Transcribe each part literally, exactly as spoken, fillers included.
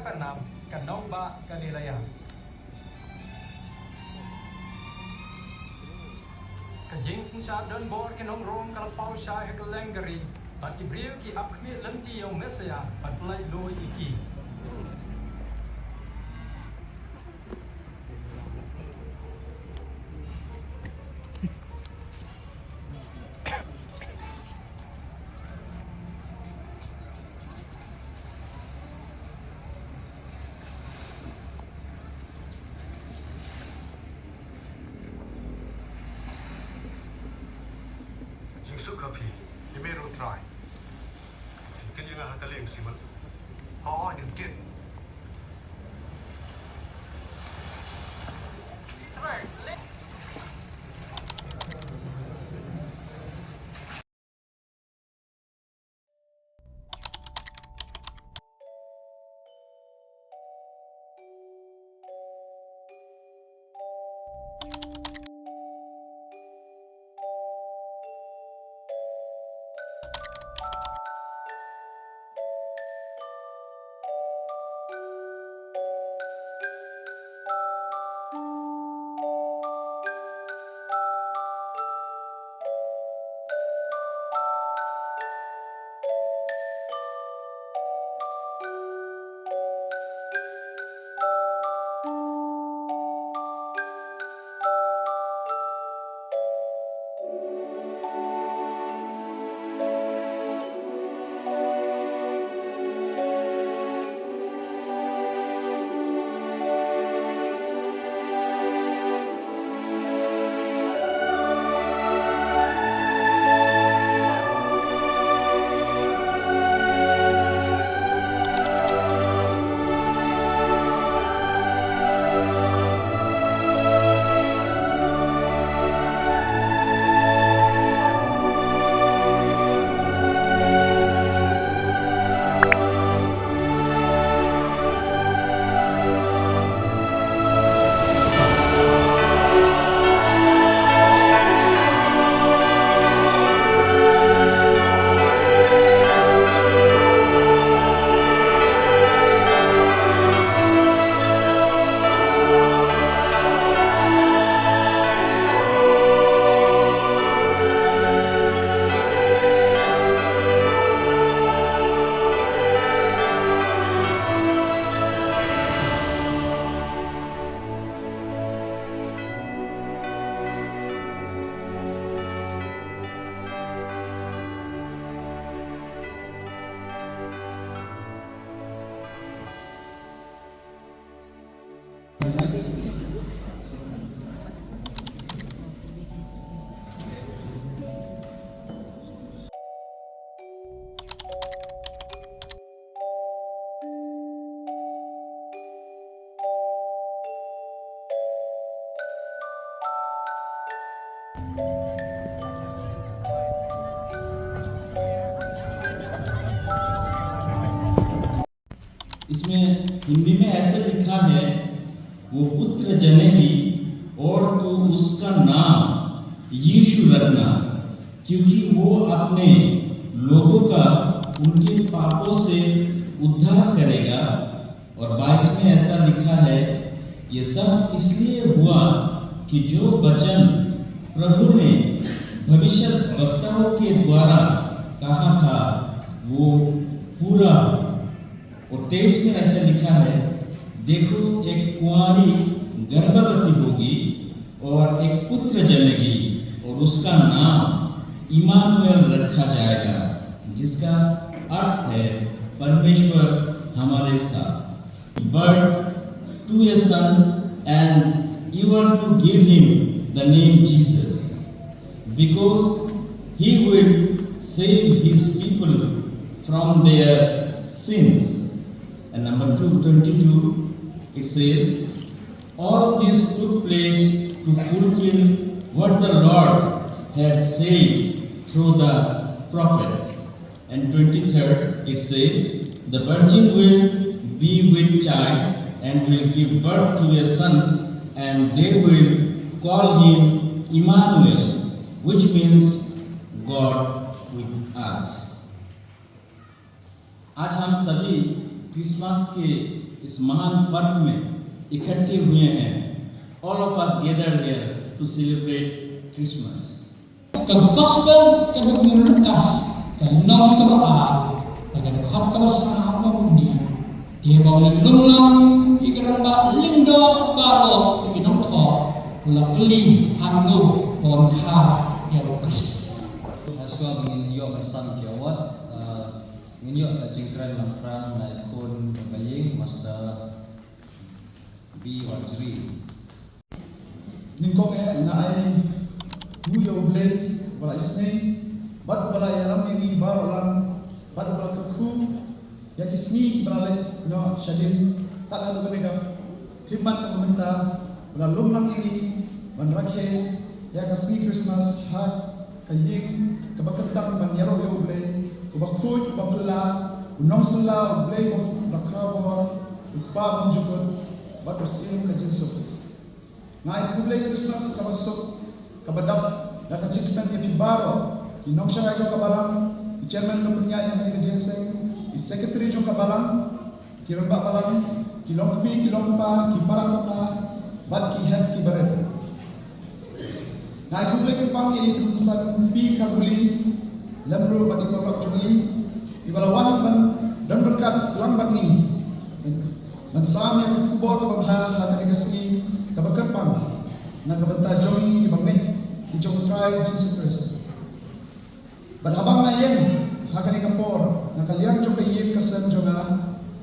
Kapernaum, ka nongbah Galilea. Ka jingsynshar donbor ki nongrong ka la paw shai ha kylleng ka ri, bad ki briew ki ap khmih lynti ïa u Messaïah, bad pynlait luid ïa ki. Jingsuk ha phi, ïa me ruh Trai. Kit ïa nga ha ka lieng sih mon. Hooid, ngin kit. इसमें हिंदी में ऐसे लिखा है, "वो पुत्र जनेगी और तू उसका नाम यीशु रखना, क्योंकि वो अपने लोगों का उनके पापों से उद्धार करेगा।" और बाईस में ऐसा लिखा है, "ये सब इसलिए हुआ कि जो वचन प्रभु ने भविष्यद्वक्ताओं के द्वारा कहा था, वो पूरा हो।" और तेईस में ऐसे लिखा है, "देखो, एक कुंवारी गर्भवती होगी और एक पुत्र जनेगी और उसका नाम इमानुएल रखा जाएगा, जिसका अर्थ है परमेश्वर हमारे साथ। Birth to a son, and you are to give him the name Jesus, because he will save his people from their sins." And number two, twenty-two, it says, "All this took place to fulfill what the Lord had said through the prophet." And twenty-third, it says, "The virgin will be with child and will give birth to a son, and they will call him Emmanuel, which means God with us." आज हम सभी क्रिसमस के इस महान पर्व में इकट्ठे हुए हैं। All of us gather here to celebrate Christmas. Ka Gospel ka dei u Lukas, ka lynnong kaba ar, ka dkhot kaba saw, kaba bun. Te haba u la lum lang ïa ki rangbah lyngdoh baroh, ïa ki nongthoh, u la kylli, hangno ban kha ïa u Khrist. Hashwa ngin ïoh ban sam ki award, uh, ngin ïoh ka jingkren langbrang na i khun ka ïing, Master B Warjri. Nyngkong eh nga ai nguh ïa U Blei ba la isynei bad ba la ïalam ïa ngi baroh lang bad ba la kyrkhu ïa ki sngi kiba la leit noh shadien. Tad haduh kane ka khlieh mat kaba mynta ba la lum lang ïa ngi ban rakhe ïa ka sngi Christmas ha ka ïing kaba kyntang ban ïaroh ïa U Blei uba khuid, uba phylla, u nongsylla, U Blei uba khraw bahor, u Kpa bymjukut bad u Syiem ka jingsuk. Nga ai khublei Christmas kaba suk kaba dap da ka jingkmen ïa phi baroh, ki nongshakri jong ka balang, ki chairman nongpynïaid ïa kane ka jingïaseng, ki secretary jong ka balang, ki rangbah balang, ki longkmie, ki longkpa, ki para samla bad ki hep ki barit. Nga ai khublei kyrpang ïa i Tymmen San P Kharguli lem ruh bad i paralok jong i, iba la wan ban don ryngkat lang bad ngi ban sam ïa ka khubor kaba bha ha kane ka sngi kaba kyrpang na ka bynta jong ngi kiba ngeit ki jong U Trai Jisu Khrist. Bad haba nga ïeng ha kane ka por na ka liang jong ka ïing ka sem jong nga,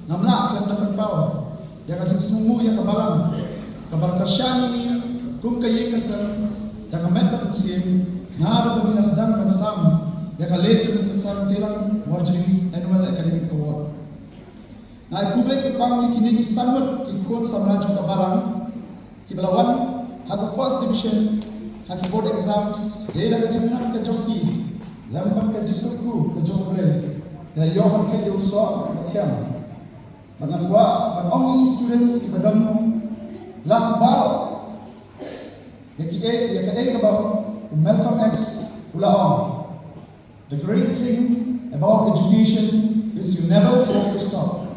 ngam lah khlem da pynpaw ïa ka jingsngewnguh ïa ka balang kaba la kyrshan ïa ngi kum ka ïing ka sem da ka met bad ka mynsiem. Nga ruh kaba la sdang ban sam ïa ka Late Tymmen San Telang Warjri Annual Academic Award. Nga ai khublei kyrpang ïa kine ki san ngut ki khun samla jong ka balang kiba la wan ha ka first division ha ki board exams, dei da ka jingngeit ka jong ki lem bad ka jingkyrkhu ka jong U Blei, ki la ïoh ban khet ïa u soh ba thiang. Bad nga kwah ban ong ïa ki students kiba don lang baroh ïa ki, ïa kaei kaba u Malcolm X u la ong. The great thing about education is you never have to stop.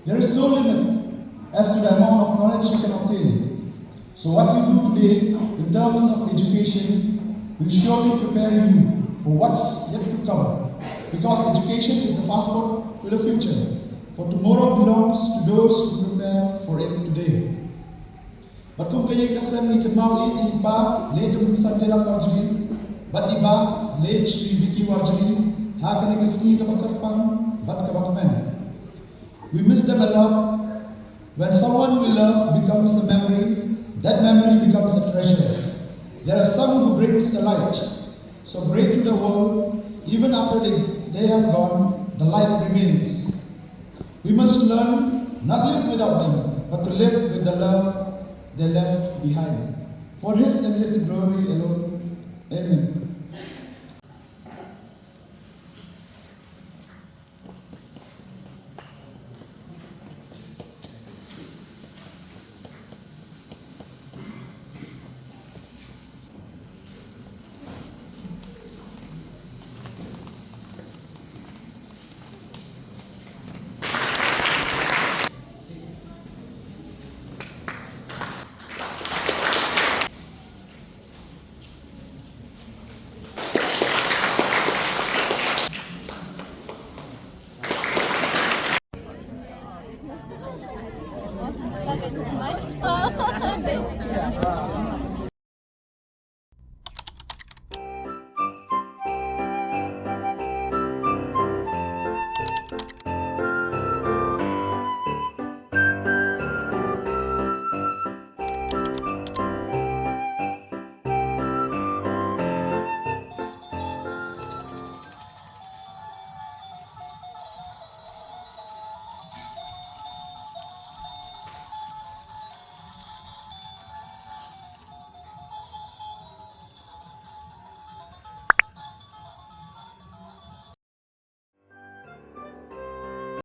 There is no limit as to the amount of knowledge you can obtain. So what you do today in terms of education will surely prepare you for what's yet to come. Because education is the passport to the future. For tomorrow belongs to those who prepare for it today. Bad kum ka ïing ka sem ngi kynmaw ïa i Pa Late Tymmen San Telang Warjri bad i Bah Late Shri Vicky Warjri ha kane ka sngi kaba kyrpang bad kaba kmen. We miss them a lot. When someone we love becomes a memory, that memory becomes a treasure. There are some who brings the light so bright to the world, even after they, they have gone, the light remains. We must learn not live without them, but to live with the love they left behind. For His and His glory